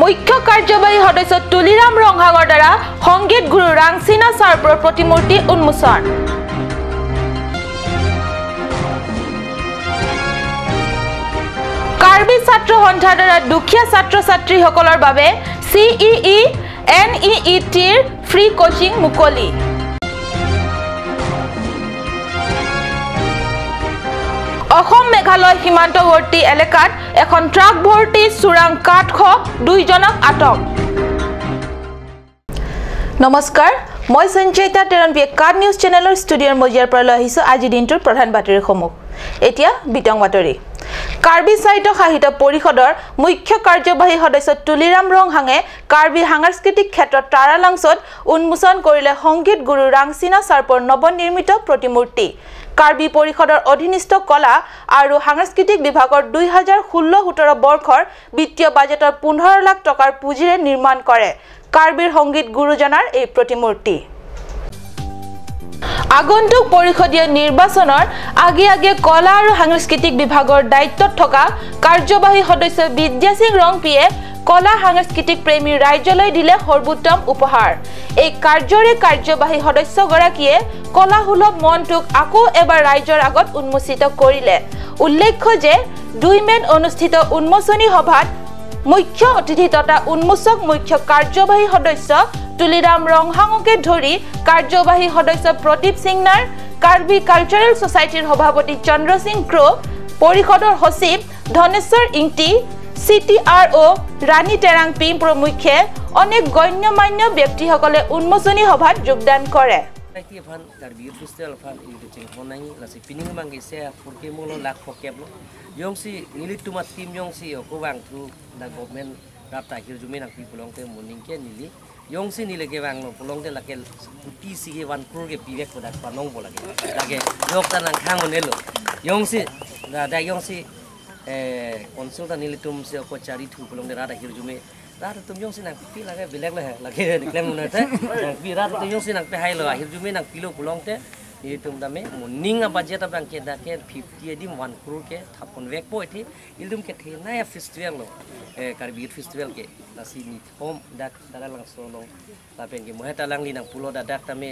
মুখ্য কাৰ্যবাহী সদস্য তুলিৰাম ৰংহাঙৰ দ্বাৰা সংগীত গুৰু ৰাংচিনা চাৰ্পৰ প্ৰতিমূৰ্তি উন্মোচন। কাৰ্বি ছাত্ৰ সন্থাৰ দ্বাৰা দুখীয়া ছাত্ৰ ছাত্ৰীসকলৰ বাবে CEE NEET ৰ ফ্ৰী কোচিং মুকলি। অসম মেঘালয় সীমান্তৱৰ্তী এলেকাত এখন ট্ৰাক ভৰ্তি চোৰাং কাঠসহ দুইজনক আটক। নমস্কাৰ, মই সঞ্চয়িতা তেৰণপিয়ে কাট নিউজ চেনেলৰ ষ্টুডিঅ'ৰ মজিয়াৰ পৰা লৈ আহিছোঁ আজিৰ দিনটোৰ প্ৰধান বাতৰিসমূহ। এতিয়া বিতং বাতৰি। কাৰ্বি সাহিত্য সাহিত্য পৰিষদৰ মুখ্য কাৰ্যবাহী সদস্য তুলিৰাম ৰংহাঙে কাৰ্বি সাংস্কৃতিক ক্ষেত্ৰত তাৰালাংছত উন্মোচন কৰিলে সংগীত গুৰু ৰাংচিনা চাৰ্পৰ নৱনিৰ্মিত প্ৰতিমূৰ্তি। কাৰ্বি পৰিষদৰ অধীনস্থ কলা আৰু সাংস্কৃতিক বিভাগৰ 2016-17 বৰ্ষৰ বিত্তীয় বাজেটৰ 15 লাখ টকাৰ পুঁজিৰে নিৰ্মাণ কৰে কাৰ্বিৰ সংগীত গুৰুজনাৰ এই প্ৰতিমূৰ্তি। আগন্তুক পৰিষদীয় নিৰ্বাচনৰ আগে আগে কলা আৰু সাংস্কৃতিক বিভাগৰ দায়িত্বত থকা কাৰ্যবাহী সদস্য বিদ্যাসিং ৰংপিয়ে কলা সাংস্কৃতিক প্ৰেমী ৰাইজলৈ দিলে সৰ্বোত্তম উপহাৰ। এই কাৰ্যৰে কাৰ্যবাহী সদস্যগৰাকীয়ে কলাসুলভ মনটোক আকৌ এবাৰ ৰাইজৰ আগত উন্মোচিত কৰিলে। উল্লেখ্য যে 2 মে'ত অনুষ্ঠিত উন্মোচনী সভাত মুখ্য অতিথি তথা উন্মোচক মুখ্য কাৰ্যবাহী সদস্য তুলিৰাম ৰংহাঙকে ধৰি কাৰ্যবাহী সদস্য প্ৰদীপ সিংনাৰ, কাৰ্বি কালচাৰেল ছ'চাইটিৰ সভাপতি চন্দ্ৰ সিং ক্ৰ', পৰিষদৰ সচিব ধনেশ্বৰ ইংটি, CTRO ৰাণী টেৰাংপি প্ৰমুখ্যে অনেক গণ্যমান্য ব্যক্তিসকলে উন্মোচনী সভাত যোগদান কৰে। Yongsi nile ke bang lo pulong te lake ti si ke 1 crore ke pivek podak panong bolake lake yok ta nang khang onelo yongsi da da yongsi consul ta nile tum se ko chari thu pulong te ra da hirjume ra tum yongsi nang pi lake belek le lake claim na te nang pi ra tum yongsi nang pe hai lo hirjume nang pilo pulong te ni tum dame muning a budget abang ke da ke 50 edim 1 crore ke thapon vek po ethi ildum ke thena ya festival lo Karbi festival ke nasi ni hom dak dalang solo lapen ke moheta lang li nang pulo da dak tame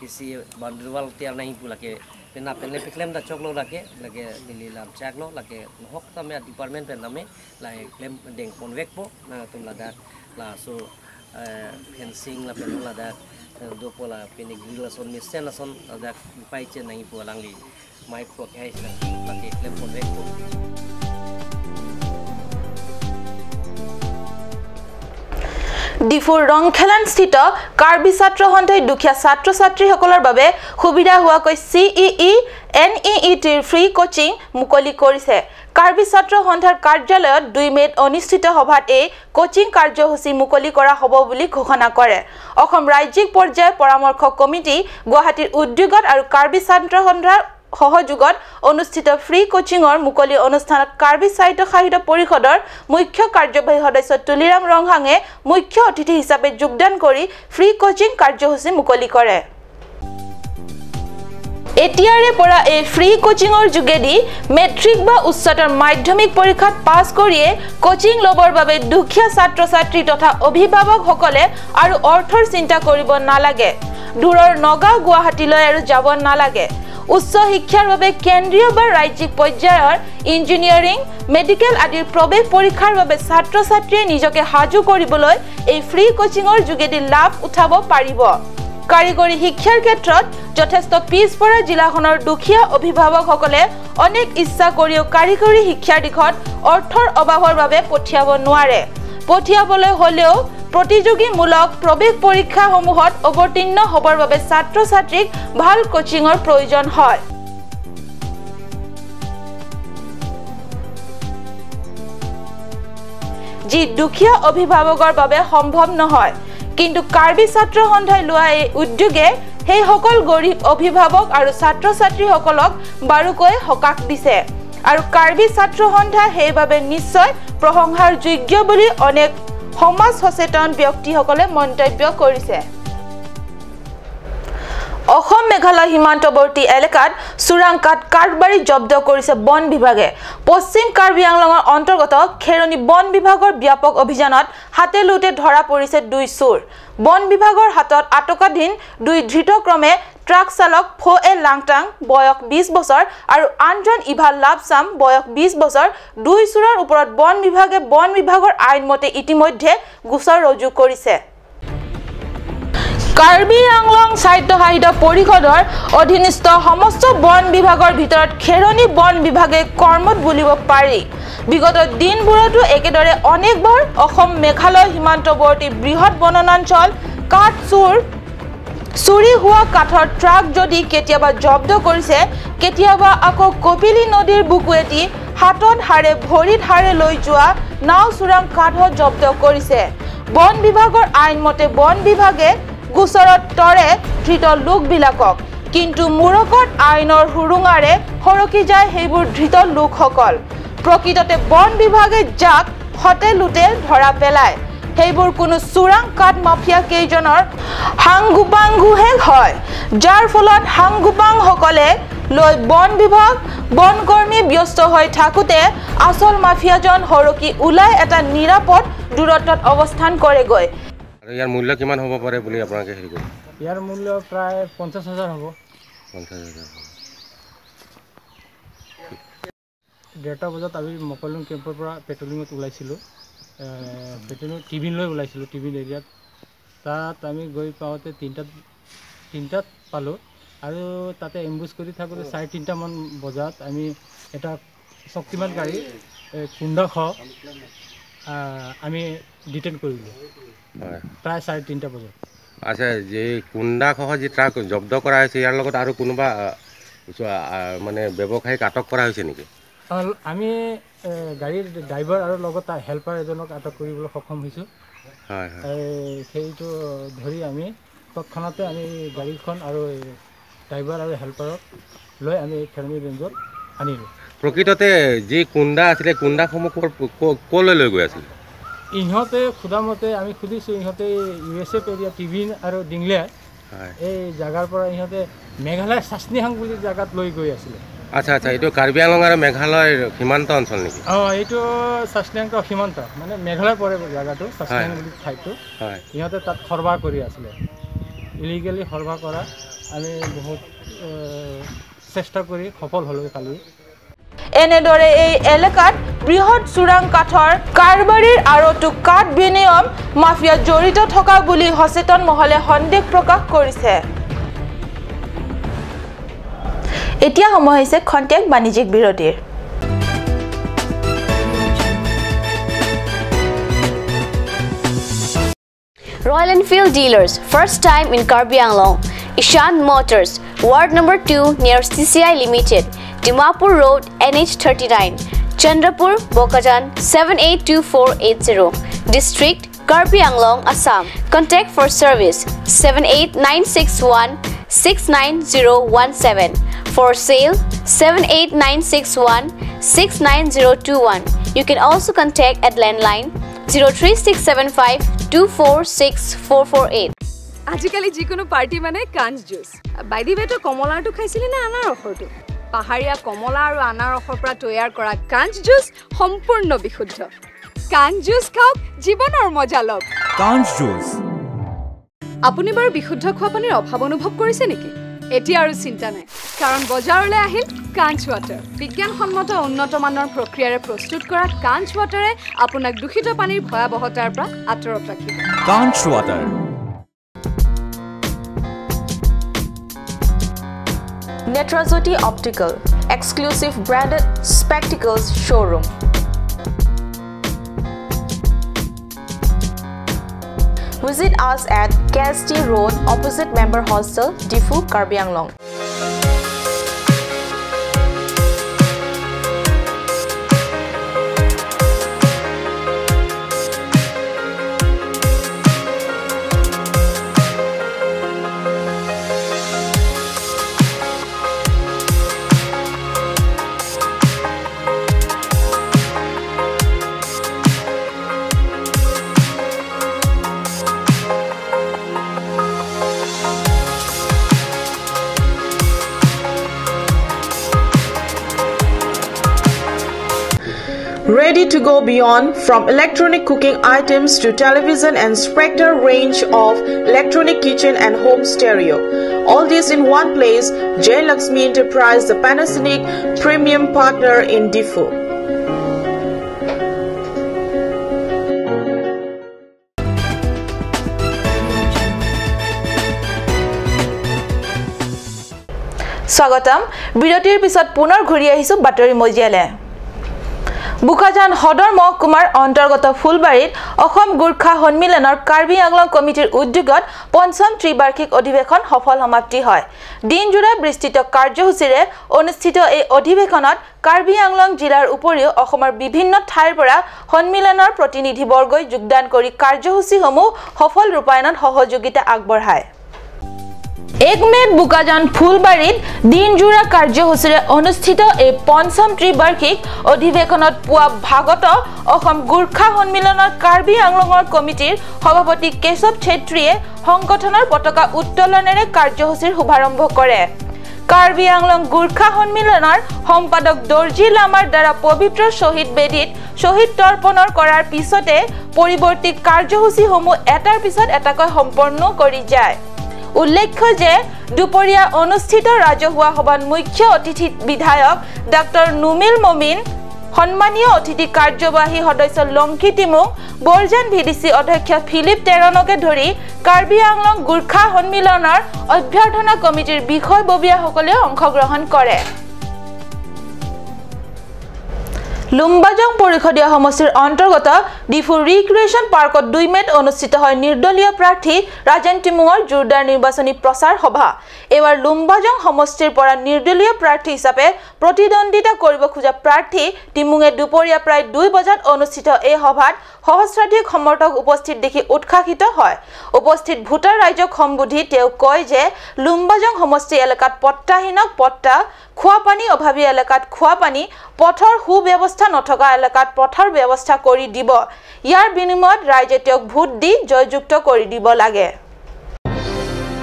isi bandurwal tiar nahi pula ke pena pen le claim da choklo lake lake nili lam chaklo lake hok tame department pen dame la claim deng pon vek po na tum la dak la so fencing la pen la dak dopola pene grill son misen son dak pai chen nahi pula lang li mic pro ke hai lake claim pon vek po। ডিফুৰ ৰংখেলানস্থিত কাৰ্বি ছাত্ৰ সন্থাই দুখীয়া ছাত্ৰ ছাত্ৰীসকলৰ বাবে সুবিধা হোৱাকৈ CEE NEET ৰ ফ্ৰী কোচিং মুকলি কৰিছে। কাৰ্বি ছাত্ৰ সন্থাৰ কাৰ্যালয়ত 2 মে'ত অনুষ্ঠিত সভাত এই কোচিং কাৰ্যসূচী মুকলি কৰা হ'ব বুলি ঘোষণা কৰে। অসম ৰাজ্যিক পৰ্যায়ৰ পৰামৰ্শ কমিটি গুৱাহাটীৰ উদ্যোগত আৰু কাৰ্বি ছাত্ৰ সন্থাৰ সহযোগত অনুষ্ঠিত ফ্ৰী কোচিঙৰ মুকলি অনুষ্ঠানত কাৰ্বি সাহিত্য সাহিত্য পৰিষদৰ মুখ্য কাৰ্যবাহী সদস্য তুলিৰাম ৰংহাঙে মুখ্য অতিথি হিচাপে যোগদান কৰি ফ্ৰী কোচিং কাৰ্যসূচী মুকলি কৰে। এতিয়াৰে পৰা এই ফ্ৰী কোচিঙৰ যোগেদি মেট্ৰিক বা উচ্চতৰ মাধ্যমিক পৰীক্ষাত পাছ কৰিয়ে কোচিং ল'বৰ বাবে দুখীয়া ছাত্ৰ ছাত্ৰী তথা অভিভাৱকসকলে আৰু অৰ্থৰ চিন্তা কৰিব নালাগে। দূৰৰ নগাঁও গুৱাহাটীলৈ আৰু যাব নালাগে। উচ্চ শিক্ষাৰ বাবে কেন্দ্ৰীয় বা ৰাজ্যিক পৰ্যায়ৰ ইঞ্জিনিয়াৰিং, মেডিকেল আদিৰ প্ৰৱেশ পৰীক্ষাৰ বাবে ছাত্ৰ ছাত্ৰীয়ে নিজকে সাজু কৰিবলৈ এই ফ্ৰী কোচিঙৰ যোগেদি লাভ উঠাব পাৰিব। কাৰিকৰী শিক্ষাৰ ক্ষেত্ৰত যথেষ্ট পিছপৰা জিলাখনৰ দুখীয়া অভিভাৱকসকলে অনেক ইচ্ছা কৰিও কাৰিকৰী শিক্ষাৰ দিশত অৰ্থৰ অভাৱৰ বাবে পঠিয়াব নোৱাৰে। পঠিয়াবলৈ হ'লেও প্ৰতিযোগীমূলক প্ৰৱেশ পৰীক্ষাসমূহত অৱতীৰ্ণ হ'বৰ বাবে ছাত্ৰ ছাত্ৰীক ভাল কোচিঙৰ প্ৰয়োজন হয়। যি দুখীয়া অভিভাৱকৰ বাবে সম্ভৱ নহয়। কিন্তু কাৰ্বি ছাত্ৰ সন্থাই লোৱা এই উদ্যোগে সেইসকল গৰীব অভিভাৱক আৰু ছাত্ৰ ছাত্ৰীসকলক বাৰুকৈ সকাহ দিছে আৰু কাৰ্বি ছাত্ৰ সন্থা সেইবাবে নিশ্চয় প্ৰশংসাৰ যোগ্য বুলি অনেক সমাজ সচেতন ব্যক্তিসকলে মন্তব্য কৰিছে। অসম মেঘালয় সীমান্তৱৰ্তী এলেকাত চোৰাং কাঠ কাৰবাৰী জব্দ কৰিছে বন বিভাগে। পশ্চিম কাৰ্বি আংলঙৰ অন্তৰ্গত খেৰণি বন বিভাগৰ ব্যাপক অভিযানত হাতে লোটে ধৰা পৰিছে দুই চোৰ। বন বিভাগৰ হাতত আটকাধীন দুই ধৃতক্ৰমে ট্ৰাক চালক ফ এ লাংটাং বয়স 20 বছৰ আৰু আনজন ইভা লাভচাম বয়স 20 বছৰ। দুই চোৰৰ ওপৰত বন বিভাগে বন বিভাগৰ আইনমতে ইতিমধ্যে গোচৰ ৰুজু কৰিছে। কাৰ্বি আংলং স্বায়ত্তশাসিত পৰিষদৰ অধীনস্থ সমস্ত বন বিভাগৰ ভিতৰত খেৰণি বন বিভাগে কৰ্মত বুলিব পাৰি। বিগত দিনবোৰতো একেদৰে অনেকবাৰ অসম মেঘালয় সীমান্তৱৰ্তী বৃহৎ বনাঞ্চল কাঠ চোৰ চুৰি হোৱা কাঠৰ ট্ৰাক যদি কেতিয়াবা জব্দ কৰিছে, কেতিয়াবা আকৌ কপিলী নদীৰ বুকুৱেদি হাতত হাৰে ভৰিত হাৰে লৈ যোৱা নাও চোৰাং কাঠো জব্দ কৰিছে। বন বিভাগৰ আইনমতে বন বিভাগে গোচৰত তৰে ধৃত লোকবিলাকক, কিন্তু মূৰকত আইনৰ সুৰুঙাৰে সৰকি যায় সেইবোৰ ধৃত লোকসকল। প্ৰকৃততে বন বিভাগে যাক হতে লুটে ধৰা পেলায় সেইবোৰ কোনো চোৰাং কাঠ মাফিয়া কেইজনৰ হাংগুপাংগুহে হয়, যাৰ ফলত হাংগুপাংসকলে লৈ বন বিভাগ বনকৰ্মী ব্যস্ত হৈ থাকোঁতে আচল মাফিয়াজন সৰকি ওলাই এটা নিৰাপদ দূৰত্বত অৱস্থান কৰেগৈ। ইয়াৰ মূল্য কিমান হ'ব পাৰে বুলি আপোনালোকে হেৰি কৰে? ইয়াৰ মূল্য প্ৰায় 50,000 হ'ব। 50,000। 1:30 বজাত আমি মকলুং কেম্পৰ পৰা পেট্ৰলিঙত ওলাইছিলোঁ। পেট্ৰলিং টিভিন লৈ ওলাইছিলোঁ, টিভিন এৰিয়াত। তাত আমি গৈ পাওঁতে তিনিটাত পালোঁ আৰু তাতে এম্বুজ কৰি থাকোঁতে 3:30মান বজাত আমি এটা শক্তিমান গাড়ী কুণ্ডাখ আমি ডিটেইন কৰিলোঁ প্ৰায় 3:30 বজাত। আচ্ছা, যে কুণ্ডাসহ যি ট্ৰাক জব্দ কৰা হৈছে ইয়াৰ লগত আৰু কোনোবা মানে ব্যৱসায়ীক আটক কৰা হৈছে নেকি? আমি গাড়ীৰ ড্ৰাইভাৰ আৰু লগত তাৰ হেল্পাৰ এজনক আটক কৰিবলৈ সক্ষম হৈছোঁ। হয়, সেইটো ধৰি আমি তৎক্ষণাতে আমি গাড়ীখন আৰু ড্ৰাইভাৰ আৰু হেল্পাৰক লৈ আমি খেৰণি ৰেঞ্জত আনিলোঁ। প্ৰকৃততে যি কুণ্ডা আছিলে কুণ্ডাসমূহ ক'লৈ লৈ গৈ আছিলে? ইহঁতে সোধামতে আমি সুধিছোঁ, ইহঁতে ইউ এছ এফ এৰিয়া টিভিন আৰু ডিংলে এই জেগাৰ পৰা ইহঁতে মেঘালয় চাচনিহাং বুলি জেগাত লৈ গৈ আছিলে। আচ্ছা আচ্ছা, এইটো কাৰ্বি আংলং আৰু মেঘালয়ৰ সীমান্ত অঞ্চল নেকি? অঁ, এইটো চাচনিহাংটো সীমান্ত, মানে মেঘালয় পৰে জেগাটো, চাচনিহাং বুলি ঠাইটো। ইহঁতে তাত সৰবৰাহ কৰি আছিলে, ইলিগেলি সৰবৰাহ কৰা আমি বহুত চেষ্টা কৰি সফল হ'লোঁ কালি। এনেদৰে এই এলেকাত বৃহৎ চোৰাং কাঠৰ কাৰবাৰীৰ আঁৰতো কাঠ বিনিয়ম মাফিয়া জড়িত থকা বুলি সচেতন মহলে সন্দেহ প্ৰকাশ কৰিছে। এতিয়া সময় হৈছে খন্তেক বাণিজ্যিক বিৰতিৰ। Royal Enfield dealers, first time in Karbi Anglong. Ishan Motors, Ward number 2 near CCI Limited, Dimapur Road, NH 39, Chandrapur, Bokajan 782480, District Karbi Anglong, Assam. Contact for service 78961 69017. For sale 78961 69021. You can also contact at landline 03675 246448. আজিকালি যিকোনো party মানে কাঞ্চ juice. By the ৱে, তই কমলাৰটো খাইছিলি নে আনাৰসৰটো? পাহাৰীয়া কমলা আৰু আনাৰসৰ পৰা তৈয়াৰ কৰা কাঞ্চ জুচ সম্পূৰ্ণ বিশুদ্ধ। কাঞ্চ জুচ খাওক, জীৱনৰ মজা লওক। কাঞ্চ জুচ। আপুনি বাৰু বিশুদ্ধ খোৱা পানীৰ অভাৱ অনুভৱ কৰিছে নেকি? এতিয়া আৰু চিন্তা নাই, কাৰণ বজাৰলৈ আহিল কাঞ্চ ৱাটাৰ। বিজ্ঞানসন্মত উন্নত মানৰ প্ৰক্ৰিয়াৰে প্ৰস্তুত কৰা কাঞ্চ ৱাটাৰে আপোনাক দূষিত পানীৰ ভয়াৱহতাৰ পৰা আঁতৰত ৰাখিব। Kanch water. Netrajyoti Optical, exclusive branded spectacles showroom. Visit us at KST Road, opposite Member Hostel, Difu, Karbi Anglong. Ready to go beyond from electronic cooking items to television and Spectre range of electronic kitchen and home stereo. All this in one place, Jai Lakshmi Enterprise, the Panasonic premium partner in Diphu. স্বাগতম। বিৰতিৰ পিছত পুনৰ ঘূৰি আহিছো বাতৰি মজিয়ালে। বোকাজান সদৰ মহকুমাৰ অন্তৰ্গত ফুলবাৰীত অসম গোৰ্খা সন্মিলনৰ কাৰ্বি আংলং কমিটিৰ উদ্যোগত পঞ্চম ত্ৰিবাৰ্ষিক অধিৱেশন সফল সমাপ্তি হয়। দিনজোৰা বিস্তৃত কাৰ্যসূচীৰে অনুষ্ঠিত এই অধিৱেশনত কাৰ্বি আংলং জিলাৰ উপৰিও অসমৰ বিভিন্ন ঠাইৰ পৰা সন্মিলনৰ প্ৰতিনিধিবৰ্গই যোগদান কৰি কাৰ্যসূচীসমূহ সফল ৰূপায়ণত সহযোগিতা আগবঢ়ায়। 1 মে'ত বোকাজান ফুলবাৰীত দিনজোৰা কাৰ্যসূচীৰে অনুষ্ঠিত এই পঞ্চম ত্ৰিবাৰ্ষিক অধিৱেশনত পুৱা ভাগত অসম গোৰ্খা সন্মিলনৰ কাৰ্বি আংলঙৰ কমিটিৰ সভাপতি কেশৱ চেত্ৰীয়ে সংগঠনৰ পতাকা উত্তোলনেৰে কাৰ্যসূচীৰ শুভাৰম্ভ কৰে। কাৰ্বি আংলং গোৰ্খা সন্মিলনৰ সম্পাদক দৰ্জী লামাৰ দ্বাৰা পবিত্ৰ শ্বহীদ বেদীত শ্বহীদ তৰ্পণৰ কৰাৰ পিছতে পৰিৱৰ্তী কাৰ্যসূচীসমূহ এটাৰ পিছত এটাকৈ সম্পন্ন কৰি যায়। উল্লেখ্য যে দুপৰীয়া অনুষ্ঠিত ৰাজহুৱা সভাত মুখ্য অতিথি বিধায়ক ডাক্তৰ নুমিল মমিন, সন্মানীয় অতিথি কাৰ্যবাহী সদস্য লংকি টিমুং, বৰজান ভিডিচি অধ্যক্ষ ফিলিপ টেৰণকে ধৰি কাৰ্বি আংলং গোৰ্খা সন্মিলনৰ অভ্যৰ্থনা কমিটিৰ বিষয়ববীয়াসকলে অংশগ্ৰহণ কৰে। লুম্বাজং পৰিষদীয় সমষ্টিৰ অন্তৰ্গত ডিফু ৰিক্ৰিয়েশ্যন পাৰ্কত 2 মে'ত অনুষ্ঠিত হয় নিৰ্দলীয় প্ৰাৰ্থী ৰাজেন টিমুঙৰ জোৰদাৰ নিৰ্বাচনী প্ৰচাৰ সভা। এইবাৰ লুম্বাজং সমষ্টিৰ পৰা নিৰ্দলীয় প্ৰাৰ্থী হিচাপে প্ৰতিদ্বন্দ্বিতা কৰিব খোজা প্ৰাৰ্থী টিমুঙে দুপৰীয়া প্ৰায় 2 বজাত অনুষ্ঠিত এই সভাত সহস্ৰাধিক সমৰ্থক উপস্থিত দেখি উৎসাহিত হয়। উপস্থিত ভোটাৰ ৰাইজক সম্বোধি তেওঁ কয় যে লুম্বাজং সমষ্টি এলেকাত পট্টাহীনক পট্টা, খোৱাপানী অভাৱী এলেকাত খোৱাপানী, পথৰ সুব্যৱস্থা নথকা এলেকাত পথৰ ব্যৱস্থা কৰি দিব। ইয়াৰ বিনিময়ত ৰাইজে তেওঁক ভোট দি জয়যুক্ত কৰি দিব লাগে।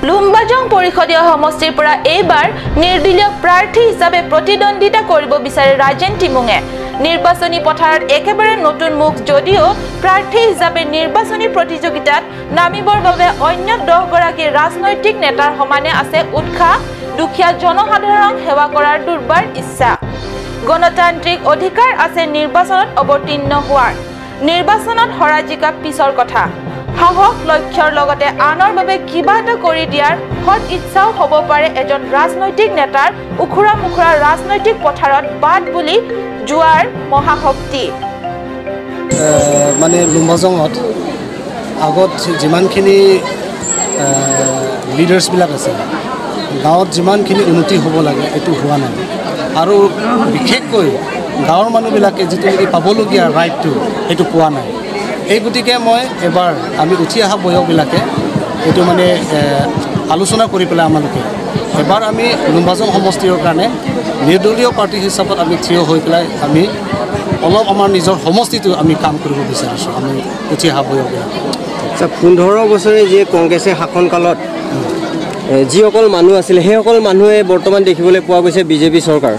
লুম্বাজং পৰিষদীয় সমষ্টিৰ পৰা এইবাৰ নিৰ্দলীয় প্ৰাৰ্থী হিচাপে প্ৰতিদ্বন্দ্বিতা কৰিব বিচাৰে ৰাজেন টিমুঙে। নিৰ্বাচনী পথাৰত একেবাৰে নতুন মুখ যদিও প্ৰাৰ্থী হিচাপে নিৰ্বাচনী প্ৰতিযোগিতাত নামিবৰ বাবে অন্য 10গৰাকী ৰাজনৈতিক নেতাৰ সমানে আছে উৎসাহ, দুখীয়া জনসাধাৰণক সেৱা কৰাৰ দুৰ্বাৰ ইচ্ছা। গণতান্ত্ৰিক অধিকাৰ আছে নিৰ্বাচনত অৱতীৰ্ণ হোৱাৰ। নিৰ্বাচনত হৰা জিকা পিছৰ কথা, সাহস লক্ষ্যৰ লগতে আনৰ বাবে কিবা এটা কৰি দিয়াৰ সৎ ইচ্ছাও হ'ব পাৰে এজন ৰাজনৈতিক নেতাৰ উখুৰা মুখুৰা ৰাজনৈতিক পথাৰত বাট বুলি যোৱাৰ মহাশক্তি। মানে লুম্বাজঙত আগত যিমানখিনি লিডাৰ্ছবিলাক আছে, গাঁৱত যিমানখিনি উন্নতি হ'ব লাগে এইটো হোৱা নাই। আৰু বিশেষকৈ গাঁৱৰ মানুহবিলাকে যিটো নেকি পাবলগীয়া ৰাইটটো সেইটো পোৱা নাই। এই গতিকে মই এবাৰ আমি উঠি অহা বয়সবিলাকে এইটো মানে আলোচনা কৰি পেলাই আমালোকে এবাৰ আমি লুম্বাজং সমষ্টিৰ কাৰণে নিৰ্দলীয় পাৰ্টি হিচাপত আমি থিয় হৈ পেলাই আমি অলপ আমাৰ নিজৰ সমষ্টিটো আমি কাম কৰিব বিচাৰিছোঁ আমি উঠি অহা বয়সবিলাকে। 15 বছৰে যি কংগ্ৰেছে শাসনকালত যিসকল মানুহ আছিলে সেইসকল মানুহে বৰ্তমান দেখিবলৈ পোৱা গৈছে বিজেপি চৰকাৰ।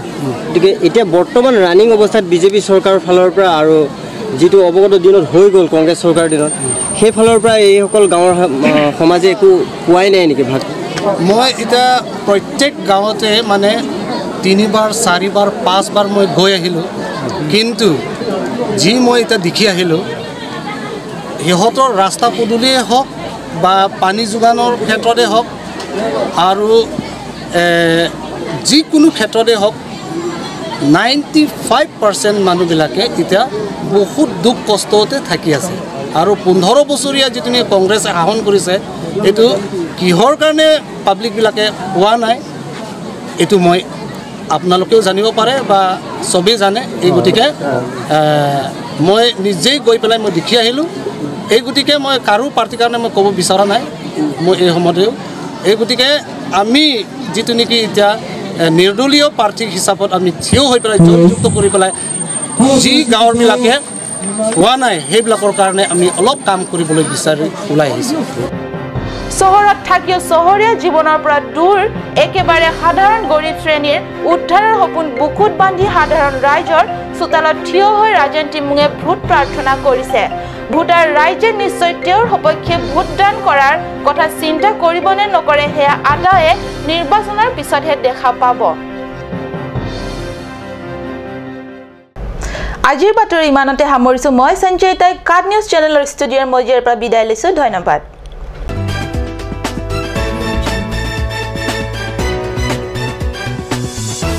গতিকে এতিয়া বৰ্তমান ৰানিং অৱস্থাত বিজেপি চৰকাৰৰ ফালৰ পৰা আৰু যিটো অৱগত দিনত হৈ গ'ল কংগ্ৰেছ চৰকাৰৰ দিনত, সেই ফালৰ পৰা এইসকল গাঁৱৰ সমাজে একো পোৱাই নাই নেকি ভাগ? মই এতিয়া প্ৰত্যেক গাঁৱতে মানে 3বাৰ 4বাৰ 5বাৰ মই গৈ আহিলোঁ, কিন্তু যি মই এতিয়া দেখি আহিলোঁ সিহঁতৰ ৰাস্তা পদূলিয়ে হওক বা পানী যোগানৰ ক্ষেত্ৰতে হওক আৰু যিকোনো ক্ষেত্ৰতে হওক 95% মানুহবিলাকে এতিয়া বহুত দুখ কষ্টতে থাকি আছে। আৰু 15 বছৰীয়া যিটো কংগ্ৰেছে শাসন কৰিছে এইটো কিহৰ কাৰণে পাব্লিকবিলাকে পোৱা নাই এইটো মই আপোনালোকেও জানিব পাৰে বা চবেই জানে। এই গতিকে মই নিজেই গৈ পেলাই মই দেখি আহিলোঁ। এই গতিকে মই কাৰো পাৰ্টিৰ কাৰণে মই ক'ব বিচৰা নাই মই এই সময়তেও। এই গতিকে আমি যিটো নেকি এতিয়া নিৰ্দলীয় প্ৰাৰ্থী হিচাপত আমি থিয় হৈ পেলাই জয়যুক্ত কৰি পেলাই যি গাঁৱৰবিলাকে হোৱা নাই সেইবিলাকৰ কাৰণে আমি অলপ কাম কৰিবলৈ বিচাৰি ওলাই আহিছোঁ। চহৰত থাকিও চহৰীয়া জীৱনৰ পৰা দূৰ একেবাৰে সাধাৰণ গৰীব শ্ৰেণীৰ উদ্ধাৰৰ সপোন বুকুত বান্ধি সাধাৰণ ৰাইজৰ চোতালত থিয় হৈ ৰাজেন তিমুঙে ভোট প্ৰাৰ্থনা কৰিছে। ভোটাৰ ৰাইজে নিশ্চয় তেওঁৰ সপক্ষে ভোটদান কৰাৰ কথা চিন্তা কৰিবনে নকৰে সেয়া আদায়ে নিৰ্বাচনৰ পিছতহে দেখা পাব। আজিৰ বাতৰি ইমানতে সামৰিছোঁ। মই সঞ্জয় তাই কাট নিউজ চেনেলৰ ষ্টুডিঅ'ৰ মজিয়াৰ পৰা বিদায় লৈছোঁ। ধন্যবাদ।